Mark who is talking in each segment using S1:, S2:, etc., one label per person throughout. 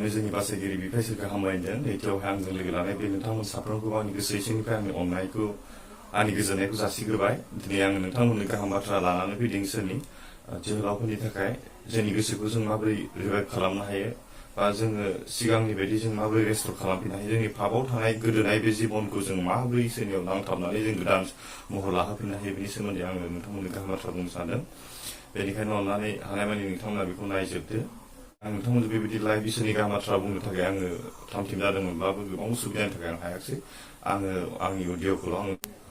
S1: गिबियावनो जोंनि बासायगिरि बिफायसोरखौ हामलायदों। नैथियावहाय आंजों लोगो लानाय बे नोंथांमोन साफ्रोमखौबो आंनि गोसो सिंनिफ्राय आंनि अननायखौ आंनि गोजोननायखौ जासिग्रोबाय। दिनै आङो नोंथांमोननो गाहाम बाथ्रा लानानै फैदों इसोरनि जोहोलावफोरनि थाखाय जोंनि गोसोखौ जों माबोरै रिभाइभ खालामनो हायो बा जोङो सिगांनि बायदि जों माबोरै रेस्टर खालामफिननो हायो, जोंनि पापाव थानाय गोदोनाय बे जिबनखौ जों माबोरै इसोरनियाव नांथाबनानै जों गोदान महर लाहोफिननो हायो, बेनि सोमोन्दै आङो नोंथांमोननो गाहाम बाथ्रा बुंनो सानदों। बेनिखायनो अननानै हानायमानि नोंथांमोना बेखौ नायजोबदो। आं नोंथांमोनजों बेबायदि लाइभ इसोरनि गाहाम बाथ्रा बुंनो थाखाय आङो थामथिम जादोंमोनब्लाबो गोबां उसुबिदानि थाखाय आं हायाखिसै। आङो आंनि अडिअ'खौल' आं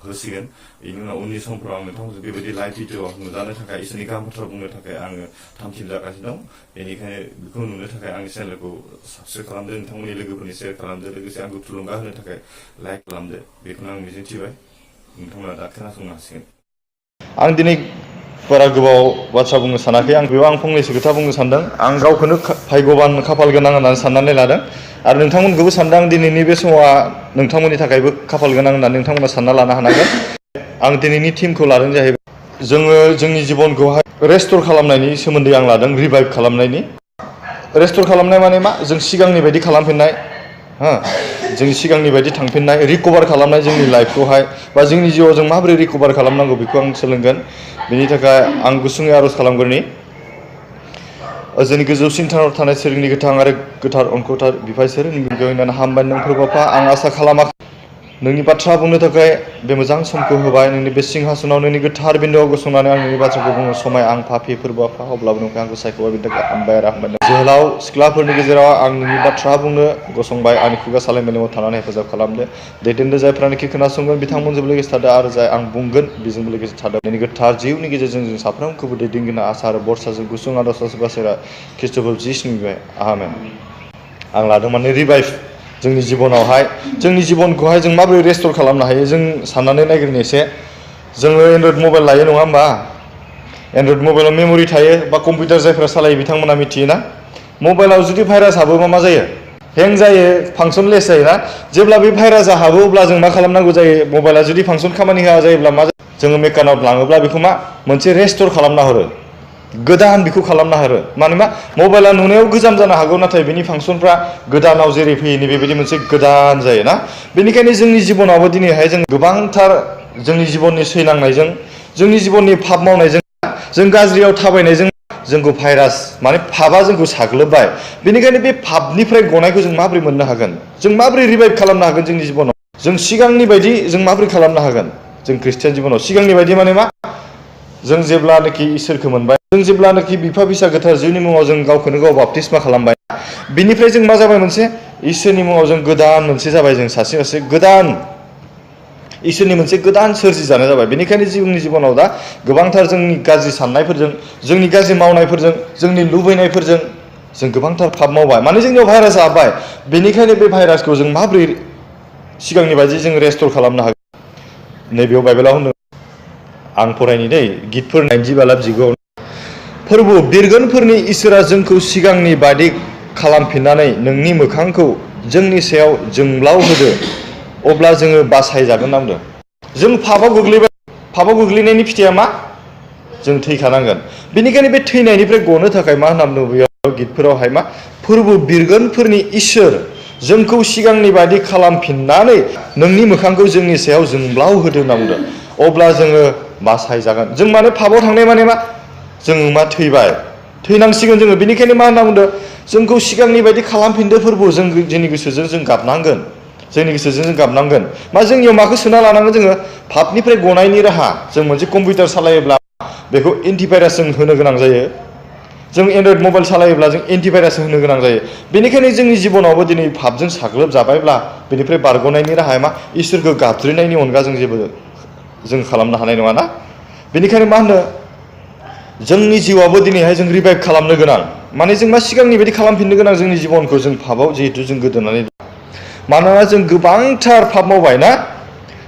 S1: होसिगोन। बेनि उनाव उननि समफ्राव आं नोंथांमोनजों बेबायदि लाइभ भिडिअ नुजानो थाखाय इसोरनि गाहाम बाथ्रा बुंनो थाखाय आङो थामथिम जागासिनो दं। बेनिखायनो बेखौ नुनो थाखाय आंनि चेनेलखौ साबस्क्राइब खालामदो, नोंथांमोननि लोगोफोरनि शेयार खालामदो, लोगोसे आंखौ थुलुंगा होनो थाखाय लाइक खालामदो। बेखौनो आं मिजिंथिबाय। नोंथांमोना दा खोनासंनो हासिगोन। आं दिनै बारा गोबाव बाथ्रा बुंनो सानाखै। आं बेयाव फंनैसो खोथा बुंनो सानदों। आं गावखौनो भाग्यबान खाफाल गोनां होननानै साननानै लादों आरो नोंथांमोनखौबो सानदों आं दिनैनि बे समा नोंथांमोननि थाखायबो खाफाल गोनां होननानै नोंथांमोना सानना लानो हानांगोन। आं दिनैनि थिमखौ लादों जाहैबाय जोङो जोंनि जिबनखौहाय रेस्टर खालामनायनि सोमोन्दै आं लादों, रिभाइभ खालामनायनि। रेस्टर खालामनाय माने मा? जों सिगांनि बायदि खालामफिननाय, जों सिगांनि बायदि थांफिननाय, रिकभार खालामनाय जोंनि लाइफखौहाय बा जोंनि जिउआव जों माबोरै रिकभार खालामनांगौ बेखौ आं सोलोंगोन। बेनि थाखाय आं गुसुङै आर'ज खालामग्रोनि। जोंनि गोजौसिन थाराव थानाय सोरगिनि गोथां आरो गोथार अनख'थार बिफा इसोर, नोंनि हामबाय नों फोरबोफा। आं आसा खालामाखै नोंनि बाथ्रा बुंनो थाखाय बे मोजां समखौ होबाय। नोंनि बे सिंहासनाव नोंनि गोथार बिन्दोआव गसंनानै आं नोंनि बाथ्राखौ बुंनो समाय आं पापि फोरबोफा, अब्लाबो नोंखौ आंखौ सायख'बाय। बेनि थाखाय हामबाय आरो हामबाय। जोहोलाव सिख्लाफोरनि गेजेराव आं नोंनि बाथ्रा बुंनो गसंबाय। आंनि खुगा सालाय मेलेमाव थानानै हेफाजाब खालामदो, दैदेनदो। जायफ्रानोखि खोनासंगोन बिथांमोनजों लोगोसे थादो आरो जाय आं बुंगोन बेजोंबो लोगोसे थादो। नोंनि गोथार जिउनि गेजेरजों जों साफ्रोमखौबो दैदेनगिना आसा आरो बरसाजों गुसुं आर'ज बासेरा खृष्टफोर जिसुनिफ्राय आमेन। आं लादों माने रिभाइभ जोंनि जिबनावहाय जोंनि जिबनखौहाय जों माबोरै रेस्टर खालामनो हायो जों साननानै नायग्रोनो एसे। जोङो एन्ड्रइड मबाइल लायो नङा होमबा? एन्ड्रइड मबाइलाव मेम'रि थायो बा कम्पिउटार जायफ्रा सालायो बिथांमोना मिथियोना? मबाइलाव जुदि भाइरास हाबोबा मा जायो? हें जायो, फांसनलेस जायोना? जेब्ला बे भाइरासआ हाबो अब्ला जों मा खालामनांगौ जायो? मबाइला जुदि फांसन खामानि होआ जायोब्ला मा जायो? जोङो मेकानाव लाङोब्ला बेखौ मा मोनसे रेस्टर खालामना हरो, गोदान बेखौ खालामना हरो। मानोना मबाइला नुनायाव गोजाम जानो हागौ, नाथाय बेनि फांसनफ्रा गोदानाव जेरै फैयो नै बेबायदि मोनसे गोदान जायोना? बेनिखायनो जोंनि जिबनावबो दिनैहाय जों गोबांथार जोंनि जिबननि सैनांनायजों, जोंनि जिबननि पाप मावनायजों, जों गाज्रियाव थाबायनायजों जोंखौ भाइरास माने पापआ जोंखौ साग्लोबबाय। बेनिखायनो बे पापनिफ्राय गनायखौ जों माबोरै मोननो हागोन? जों माबोरै रिभाइभ खालामनो हागोन जोंनि जिबनाव? जों सिगांनि बायदि जों माबोरै खालामनो हागोन? जों ख्रिस्टियान जिबनाव सिगांनि बायदि माने मा? जों जेब्लानोखि इसोरखौ मोनबाय, जों जेब्लानोखि बिफा बिसा गोथार जिउनि मुङाव जों गावखौनो गाव बाप्तिस्मा खालामबाय, बिनिफ्राय जों मा जाबाय? मोनसे इसोरनि मुङाव जों गोदान मोनसे जाबाय। जों सासे गोदान इसोरनि मोनसे गोदान सोरजि जानाय जाबाय। बेनिखायनो जोंनि जिबनाव दा गोबांथार जोंनि गाज्रि साननायफोरजों, जोंनि गाज्रि मावनायफोरजों, जोंनि लुबैनायफोरजों जों गोबांथार पाप मावबाय। माने जोंनियाव भाइरासआ हाबबाय। बेनिखायनो बे भाइरासखौ जों माबोरै सिगांनि बायदि जों रेस्टर खालामनो हागोन? नैबेयाव बाइबेलाव होनदों, आं फरायनि दै, गितफोर 90:9। फोरबो बिरगोनफोरनि इसोरा जोंखौ सिगांनि बायदि खालामफिननानै नोंनि मोखांखौ जोंनि सायाव जोंब्लाव होदो, अब्ला जोङो बासायजागोन नांदों। जों पापआव गोग्लैबाय। पापआव गोग्लैनायनि फिथाइया मा? जों थैखानांगोन। बेनिखायनो बे थैनायनिफ्राय गनो थाखाय मा होनना बुङो बेयाव गितफोरावहाय मा? फोरबो बिरगोनफोरनि इसोर जोंखौ सिगांनि बायदि खालामफिननानै नोंनि मोखांखौ जोंनि सायाव जोंब्लाव होदो होनना बुंदों। अब्ला जोङो बासायजागोन। जों माने पापआव थांनाय माने मा? जों मा थैबाय, थैनांसिगोन जोङो। बेनिखायनो मा होनना बुंदों? जोंखौ सिगांनि बायदि खालामफिनदो फोरबो। जों जोंनि गोसोजों जों गाबनांगोन, जोंनि गोसोजों जों गाबनांगोन। मा जोंनियाव माखौ सोना लानांगोन जोङो? पापनिफ्राय गनायनि राहा। जों मोनसे कम्पिउटार सालायोब्ला बेखौ एन्टिभाइरास जों होनो गोनां जायो। जों एन्ड्रइड मबाइल सालायोब्ला जों एन्टिभाइरास होनो गोनां जायो। बेनिखायनो जोंनि जिबनावबो दिनै पापजों साग्लोबजाबायब्ला बेनिफ्राय बारग'नायनि राहाया मा? इसोरखौ गाबज्रिनायनि अनगा जों जेबो जों खालामनो हानाय नङाना? बेनिखायनो मा होनो? जोंनि जिउआवबो दिनैहाय जों रिभाइभ खालामनो गोनां। माने जों मा सिगांनि बायदि खालामफिननो गोनां जोंनि जिबनखौ। जों पापआव जिहेथु जों गोदोनानै दं। मानोना जों गोबांथार पाप मावबाय ना?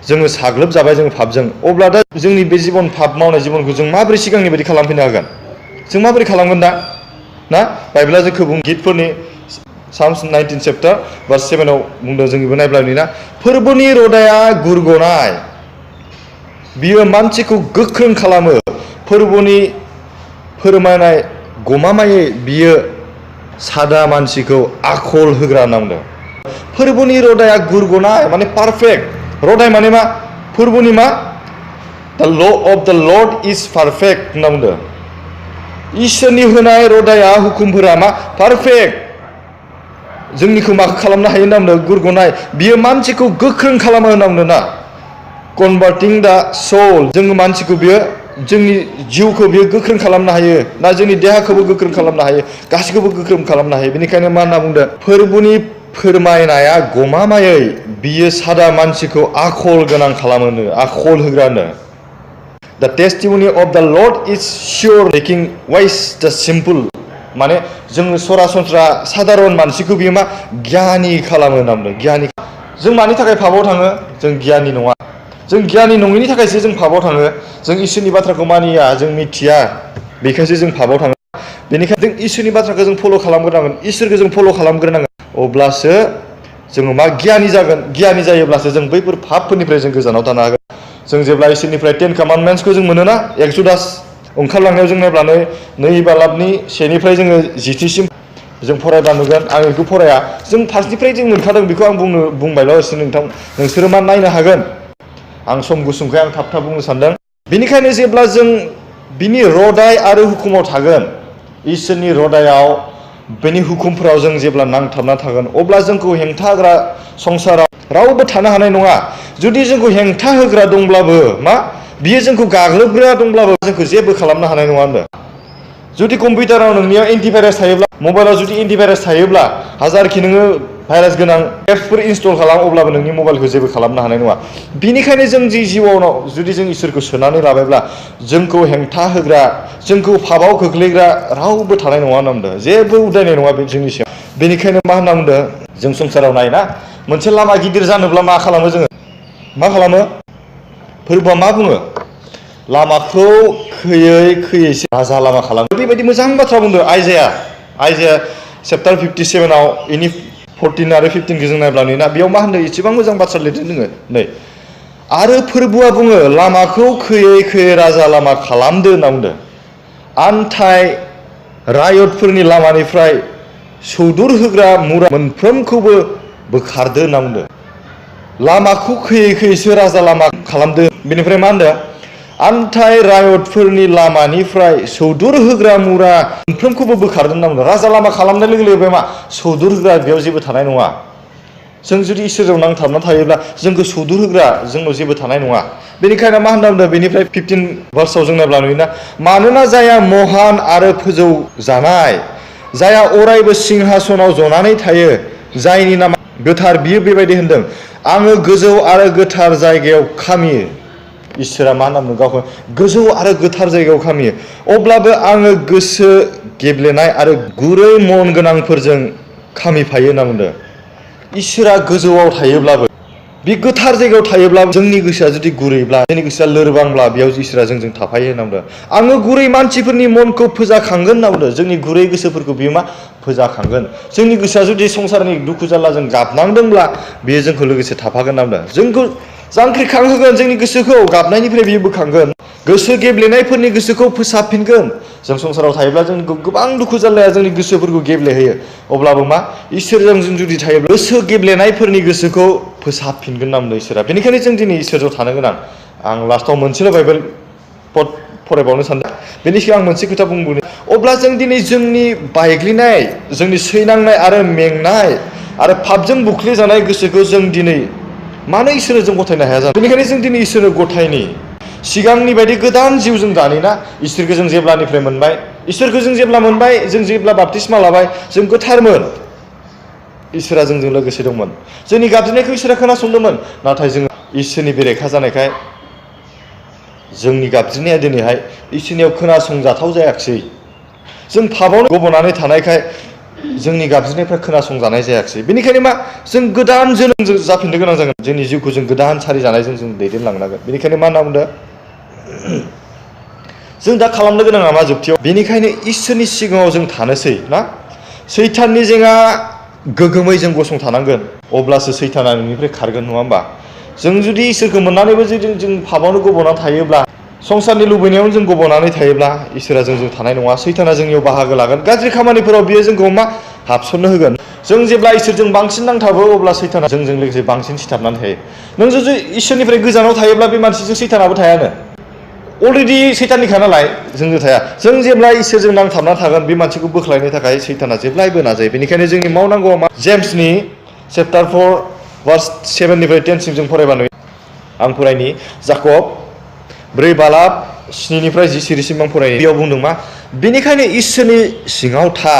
S1: जोङो साग्लोबजाबाय जों पापजों। अब्ला दा जोंनि बे जिबन पाप मावनाय जिबनखौ जों माबोरै सिगांनि बायदि खालामफिननो हागोन? जों माबोरै खालामगोन दा? ना? बाइबेला जोंखौ बुङो, गितफोरनि साम्स 19:7 बुंदों, जोंनिबो नायब्लानि ना? फोरबोनि रोदाया गुरग'नाय, बियो मानसिखौ गोख्रों खालामो। फोरबोनि फोरमायनाय गमामायै बियो
S2: सादा मानसिखौ आखल होग्रा होनना बुंदों। फोरबोनि रदाया गुरगनाय माने पारफेक्ट। रदाय माने मा? फोरबोनि मा? द ल अफ द लर्ड इज पारफेक्ट होनना बुंदों। इसोरनि होनाय रदाया हुकुमफोरा मा? पारफेक्ट। जोंनिखौ मा खालामनो हायो होनना बुंदों? गुरगनाय। बियो मानसिखौ गोख्रों खालामो होनना बुंदों ना। कनभार्टिं दा सोल। जोङो मानसिखौ बियो जोंनि जिउखौ बियो गोख्रों खालामनो हायो ना जोंनि देहाखौबो गोख्रों खालामनो हायो, गासैखौबो गोख्रों खालामनो हायो। बेनिखायनो मा होनना बुंदों? फोरबोनि फोरमायनाया गमामायै बियो सादा मानसिखौ आखल गोनां खालामोनो, आखल होग्रानो। The testimony of the Lord is sure, making wise the simple. माने जों सरासनस्रा साधारन मानसिखौ बियो मा? गियानि खालामो होनना बुंदों। गियानि। जों मानि थाखाय पापाव थाङो? जों गियानि नङा। जों गियानि नङैनि थाखायसो जों पापाव थाङो। जों इसोरनि बाथ्राखौ मानिया, जों मिथिया, बेखायसो जों पापाव थाङो। बेनिखायनो जों इसोरनि बाथ्राखौ जों फल' खालामग्रोनांगोन, इसोरखौ जों फल' खालामग्रोनांगोन। अब्लासो जोङो मा? गियानि जागोन। गियानि जायोब्लासो जों बैफोर पापफोरनिफ्राय जों गोजानाव थानो हागोन। जों जेब्ला इसोरनिफ्राय 10 कमान्डमेन्ट्सखौ जों मोनोना, एक्सुडास ओंखारलांनायाव जों नायब्लानो 2 बालाबनि 1निफ्राय जोङो 10थिसिम जों फरायबा नुगोन। आं बेखौ फराया, जों फार्स्टनिफ्राय जों मोनखादों, बेखौ आं बुंबायल' एसे नोंसोरो मा नायनो हागोन। आं सम गुसुंखाय आं थाब थाब बुंनो सानदों। बेनिखायनो जेब्ला जों बिनि रदाय आरो हुकुमाव थागोन, इसोरनि रदायाव बेनि हुकुमफोराव जों जेब्ला नांथाबना थागोन, अब्ला जोंखौ हेंथा होग्रा संसाराव रावबो थानो हानाय नङा। जुदि जोंखौ हेंथा होग्रा दंब्लाबो मा? बियो जोंखौ गाग्लोबग्रा दंब्लाबो जोंखौ जेबो खालामनो हानाय नङा होनदों। जुदि कम्पिउटाराव नोंनियाव एन्टिभाइरास थायोब्ला, मबाइलाव जुदि एन्टिभाइरास थायोब्ला, हाजारखि नोङो भाइरास गोनां एप्सफोर इनस्टल खालाम, अब्लाबो नोंनि मबाइलखौ जेबो खालामनो हानाय नङा। बिनिखायनो जों जि जिउआव जुदि जों इसोरखौ सोनानै लाबायब्ला जोंखौ हेंथा होग्रा, जोंखौ पापाव खोख्लैग्रा रावबो थानाय नङा होनना बुंदों। जेबो उदायनाय नङा बे जोंनि सायाव। बेनिखायनो मा होनना बुंदों? जों संसाराव नायना मोनसे लामा गिदिर जानोब्ला मा खालामो जोङो? मा खालामो? फोरबोआ मा बुङो? लामाखौ खोयै खोयैसो राजा लामा खालामो। बेबायदि मोजां बाथ्रा बुंदों आइजाया चेप्टार 57आव इनि 14 आरो 15खौ जों नायब्ला नुयोना, बेयाव मा होनदों? एसेबां मोजां बाथ्रा लिरदों जोङो। नै आरो फोरबोआ बुङो, लामाखौ खोयै खोयै राजा लामा खालामदो होनना बुंदों। आन्थाय रायतफोरनि लामानिफ्राय सौदुर होग्रा मुरा मोनफ्रोमखौबो बोखारदो होनना बुंदों। लामाखौ खोयै खोयैसो राजा लामा खालामदो। बेनिफ्राय मा होनदों? आन्थाय रायतफोरनि लामानिफ्राय सौदुर होग्रा मुरा मोनफ्रोमखौबो बोखारदो होनना बुंदों। राजा लामा खालामनाय लोगो लोगो बे मा? सौदुर होग्रा बेयाव जेबो थानाय नङा। जों जुदि इसोरजों नांथाबना थायोब्ला जोंखौ सौदुर होग्रा जोंनाव जेबो थानाय नङा। बेनिखायनो मा होनना बुंदों? बेनिफ्राय 15 भार्सआव जों नायब्ला नुयोना, मानोना जाया महान आरो फोजौजानाय, जाया अरायबो सिंहासनाव जनानै थायो, जायनि नामा गोथार, बियो बेबायदि होनदों, आङो गोजौ आरो गोथार जायगायाव खामियो। इसोरा मा होनना बुङो? गावखौ गोजौ आरो गोथार जायगायाव खामियो। अब्लाबो आङो गोसो गेब्लेनाय आरो गुरै मन गोनांफोरजों खामिफायो होनना बुंदों। इसोरा गोजौआव थायोब्लाबो, बे गोथार जायगायाव थायोब्लाबो जोंनि गोसोआ जुदि गुरैब्ला, जोंनि गोसोआ लोरबांब्ला, बेयाव इसोरा जोंजों थाफायो होनना बुंदों। आङो गुरै मानसिफोरनि मनखौ फोजाखांगोन होनना बुंदों। जोंनि गुरै गोसोफोरखौ बियो मा? फोजाखांगोन। जोंनि गोसोआ जुदि संसारनि दुखु जारलाजों गाबनांदोंब्ला बेयो जोंखौ लोगोसे थाफागोन होनना बुंदों। जोंखौ जांख्रिखांहोगोन, जोंनि गोसोखौ गाबनायनिफ्राय बियो बोखांगोन, गोसो गेब्लेनायफोरनि गोसोखौ फोसाबफिनगोन। जों संसाराव थायोब्ला जों गोबां दुखु जारलाया जोंनि गोसोफोरखौ गेब्लेहोयो। अब्लाबो मा? इसोरजों जों जुदि थायोब्ला गोसो गेब्लेनायफोरनि गोसोखौ फोसाबफिनगोन होनना बुंदों इसोरा। बेनिखायनो जों दिनै इसोरजों थानो गोनां। आं लास्टाव मोनसेल' बाइबेल पद फरायबावनो सानदों। बेनि सिगां आं मोनसे खोथा बुंबावनि। अब्ला जों दिनै जोंनि बायग्लिनाय, जोंनि सैनांनाय आरो मेंनाय आरो पापजों बुख्लिजानाय गोसोखौ जों दिनै मानो इसोरनो जों गथायनो हाया जादों? बेनिखायनो जों दिनै इसोरनो गथायनि सिगांनि बायदि गोदान जिउ जों दानि ना। इसोरखौ जों जेब्लानिफ्राय मोनबाय, इसोरखौ जों जेब्ला मोनबाय, जों जेब्ला बाप्तिस्मा लाबाय, जों गोथारमोन। इसोरा जोंजों लोगोसे दंमोन। जोंनि गाबज्रिनायखौ इसोरा खोनासंदोंमोन। नाथाय जोङो इसोरनि बेरेखा जानायखाय जोंनि गाबज्रिनाया दिनैहाय इसोरनियाव खोनासंजाथाव जायाखिसै। जों पापावनो गब'नानै थानायखाय जोंनि गाबज्रिनायफ्रा खोनासंजानाय जायाखिसै। बेनिखायनो मा? जों गोदान जोनोम जाफिननो गोनां जागोन। जोंनि जिउखौ जों गोदान सारि जानायजों जों दैदेनलांनांगोन। बेनिखायनो मा होनना बुंदों? जों दा खालामनो गोनाङा मा जोबथियाव? बेनिखायनो इसोरनि सिगाङाव जों थानोसै ना। सैताननि जेङा गोगोमै जों गसंथानांगोन। अब्लासो सैताना नोंनिफ्राय खारगोन, नङा होमबा? जों जुदि इसोरखौ मोननानैबो जुदि जों पापावनो गब'नानै थायोब्ला, संसारनि लुबैनायावनो जों गब'नानै थायोब्ला, इसोरा जोंजों थानाय नङा। सैताना जोंनियाव बाहागो लागोन। गाज्रि खामानिफोराव बियो जोंखौ मा हाबसननो होगोन जों जेब्ला इसोरजों बांसिन नांथाबो अब्ला सैताना जोंजों लोगोसे बांसिन सिथाबनानै थायो नों जुदि इसोरनिफ्राय गोजानाव थायोब्ला बे मानसिजों सैतानाबो थायानो अलरेडि सैताननिखा नालाय जोंजों थाया जों जेब्ला इसोरजों नांथाबना थागोन बे मानसिखौ बोख्लायनो थाखाय सैताना जेब्लायबो नाजायो बेनिखायनो जोंनि मावनांगौआ मा जेम्सनि चैप्टार 4 भार्स 7 निफ्राय 10 सिम जों फरायबा नुयो आं फरायनि जाकब 4 बालाब 7 निफ्राय 10 सिरिसिम आं फरायनि बेयाव बुंदों मा बेनिखायनो इसोरनि सिङाव था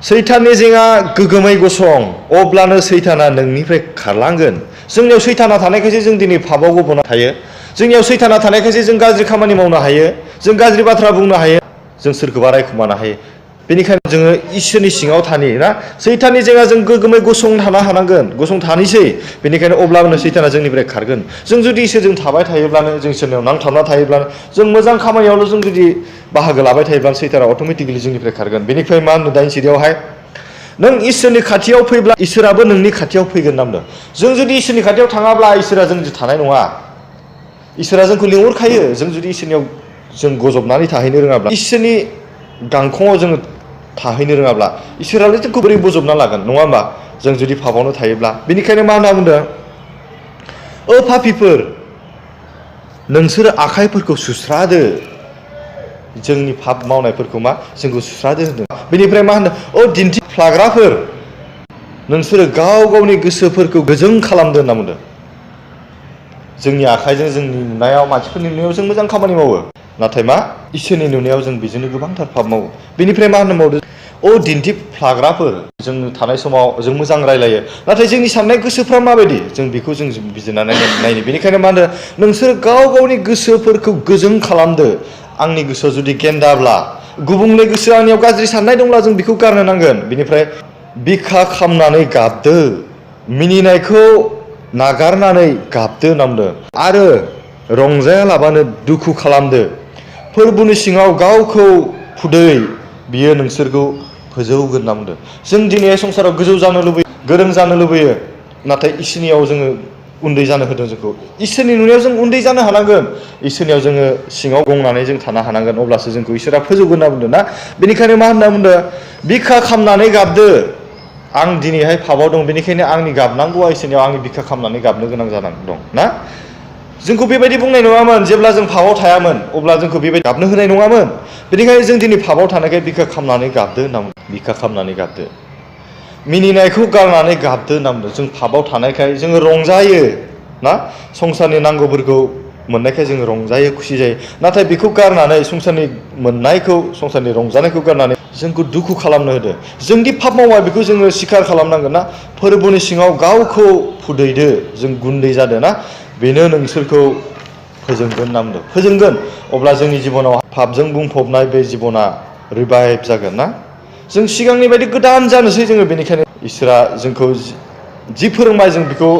S2: सैताननि जेङा गोगोमै गसं अब्लानो सैताना नोंनिफ्राय खारलांगोन जोंनियाव सैताना थानायखायसो जों दिनै पापाव गब'ना थायो जोंनियाव सैताना थानायखायसो जों गाज्रि खामानि मावनो हायो जों गाज्रि बाथ्रा बुंनो हायो जों सोरखौबा रायखुमानो हायो बेनिखायनो जोङो इसोरनि सिङाव थानि ना सैताननि जेङा जों गोगोमै गसंथानो हानांगोन गसंथानोसै बेनिखायनो अब्लानो सैताना जोंनिफ्राय खारगोन जों जुदि इसोरजों थाबाय थायोब्लानो जों इसोरनियाव नांथाबना थायोब्लानो जों मोजां खामानियावल' जों जुदि बाहागो लाबाय थायोब्लानो सैताना अट'मेटिकेलि जोंनिफ्राय खारगोन बेनिफ्राय मा होनो 9 सिरियावहाय नों इसोरनि खाथियाव फैब्ला इसोराबो नोंनि खाथियाव फैगोन नामदों जों जुदि इसोरनि खाथियाव थाङाब्ला इसोरा जोंजों थानाय नङा इसोरा जोंखौ लिंहरखायो जों जुदि इसोरनियाव जों गजबनानै थाहैनो रोङाब्ला इसोरनि गांखङाव जोङो थाहैनो रोङाब्ला इसोरालाय जोंखौ बोरै बजबना लागोन नङा होमबा जों जुदि पापावनो थायोब्ला बेनिखायनो मा होनना बुंदों ओ पापीफोर नोंसोरो आखाइफोरखौ सुस्रादो जोंनि पाप मावनायफोरखौ मा जोंखौ सुस्रादो होनदों बेनिफ्राय मा होनदों ओ दिन्थिफ्लाग्राफोर नोंसोरो गाव गावनि गोसोफोरखौ गोजों खालामदो होनना बुंदों जोंनि आखाइजों जोंनि नुनायाव मानसिफोरनि नुनायाव जों मोजां खामानि मावो नाथाय मा इसोरनि नुनायाव जों बेजोंनो गोबांथार पाप मावो बेनिफ्राय मा होनबावदों ओ दिन्थिफ्लाग्राफोर जों थानाय समाव जों मोजां रायलायो नाथाय जोंनि साननाय गोसोफ्रा माबायदि जों बेखौ जों बिजिरनानै नायनो बेनिखायनो मा होनदों नोंसोर गाव गावनि गोसोफोरखौ गोजों खालामदो आंनि गोसोआव जुदि गेन्दाब्ला गुबुंले गोसो आंनियाव गाज्रि साननाय दंब्ला जों बेखौ गारनो नांगोन बेनिफ्राय बिखा खामनानै गाबदो मिनिनायखौ नागारनानै गाबदो होनना बुंदों आरो रंजायालाबानो दुखु खालामदो फोरबोनि सिङाव गावखौ फुदै बियो नोंसोरखौ फोजौगोन होनना बुंदों जों दिनै संसाराव गोजौ जानो लुबैयो गोरों जानो लुबैयो नाथाय इसोरनियाव जोङो उन्दै जानो होदों जोंखौ इसोरनि नुनायाव जों उन्दै जानो हानांगोन इसोरनियाव जोङो सिङाव गंनानै जों थानो हानांगोन अब्लासो जोंखौ इसोरा फोजौगोन होनना बुंदों ना बेनिखायनो मा होनना बुंदों बिखा खामनानै गाबदो आं दिनैहाय पापाव दं बेनिखायनो आंनि गाबनांगौआ इसोरनियाव आंनि बिखा खामनानै गाबनो गोनां जानानै दं ना जोंखौ बेबायदि बुंनाय नङामोन जेब्ला जों पापाव थायामोन अब्ला जोंखौ बेबायदि गाबनो होनाय नङामोन बेनिखायनो जों दिनै पापाव थानायखाय बिखा खामनानै गाबदो होनना बुंदों बिखा खामनानै गाबदो मिनिनायखौ गारनानै गाबदो होनना बुंदों जों पापाव थानायखाय जोङो रंजायो ना संसारनि नांगौफोरखौ मोननायखाय जोङो रंजायो खुसि जायो नाथाय बेखौ गारनानै संसारनि मोननायखौ संसारनि रंजानायखौ गारनानै जोंखौ दुखु खालामनो होदो जोंदि पाप मावा बेखौ जोङो स्वीकार खालामनांगोन ना फोरबोनि सिङाव गावखौ फुदैदो जों गुन्दै जादो ना बेनो नोंसोरखौ फोजोंगोन होनना बुंदों फोजोंगोन अब्ला जोंनि जिबनाव पापजों बुंफबनाय बे जिबना रिभाइभ जागोन ना जों सिगांनि बायदि गोदान जानोसै जोङो बेनिखायनो इसोरा जोंखौ जि फोरोंबाय जों बेखौ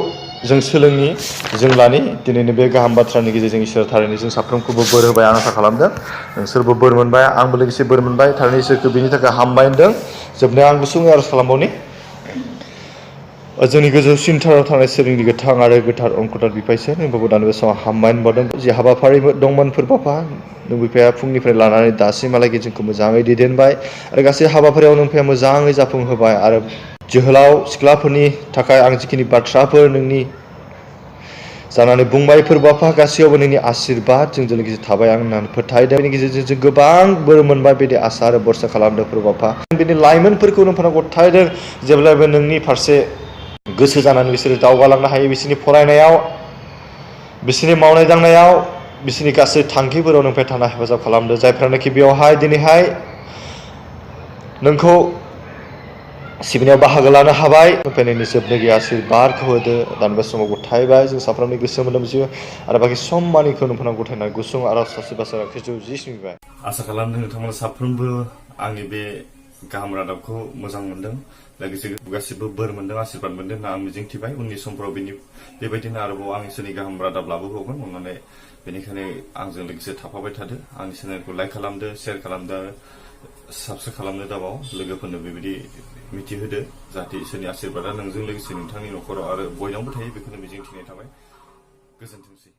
S2: जों सोलोंनि जों लानि दिनैनि बे गाहाम बाथ्रानि गेजेरजों इसोरा थारैनो जों साफ्रोमखौबो बोर होबाय आं आसा खालामदों नोंसोरबो बोर मोनबाय आंबो लोगोसे बोर मोनबाय थारैनो इसोरखौ बेनि थाखाय हामबाय होनदों जोबनायाव आं गुसुङै आरज खालामबावनि जोंनि गोजौसिनथाराव थानाय सोरनि गोथां आरो गोथार अंखथार बिफायसो नोंबो दानि बे समाव हामबाय होनबावदों जि हाबाफारि दंमोन फोरबाफा नों बिफाया फुंनिफ्राय लानानै दासिमहालागै जोंखौ मोजाङै दैदेनबाय आरो गासै हाबाफारियाव नों बिफाया मोजाङै जाफुंहोबाय आरो जोहोलाव सिख्लाफोरनि थाखाय आं जिखिनि बाथ्राफोर नोंनि जानानै बुंबाय फोरबाफा गासैयावबो नोंनि आशीर्बाद जोंजों लोगोसे थाबाय आं होननानै फोथायदों बेनि गेजेरजों जों गोबां बोर मोनबाय बिदि आसा आरो भरसा खालामदों फोरबाफा बिनि लाइमोनफोरखौ नोंफोरा गथायदों जेब्लायबो नोंनि फारसे गोसो जानानै बिसोरो दावगालांनो हायो बिसोरनि फरायनायाव बिसोरनि मावनाय दांनायाव बिसोरनि गासै थांखिफोराव नोंनिफ्राय थाना हेफाजाब खालामदों जायफ्रानोखि बेयावहाय दिनैहाय नोंखौ सिबिनायाव बाहागो लानो हाबाय ओमफ्राय नोंनि जोबनो गैया आशीर्बादखौ होदो दानि बे समाव गथायबाय जों साफ्रोमनि गोसो मोदोम जिउ आरो बाखि सम्मानिखौ नोंफोरनाव गथायनानै गुसुं आरज सासे बासारा खिजौ जि सिबिबाय
S1: आसा खालामदों नोंथांमोना साफ्रोमबो आंनि बे गाहाम रादाबखौ मोजां मोनदों लोगोसे गासिबो बोर मोनदों आशीर्बाद मोनदों होनना आं मिजिंथिबाय उननि समफोराव बेबायदिनो आरोबाव आं इसोरनि गाहाम रादाब लाबोबावगोन अननानै बेनिखायनो आंजों लोगोसे थाफाबाय थादो आंनि चेनेलखौ लाइक खालामदो शेयार खालामदो आरो साबस्क्राइब खालामनो दाबाव लोगोफोरनो बेबायदि मिथिहोदो जाहाथे इसोरनि आशीर्बादा नोंजों लोगोसे नोंथांनि न'खराव आरो बयनावबो थायो बेखौनो मिजिंथिनाय थाबाय गोजोनथोंसै।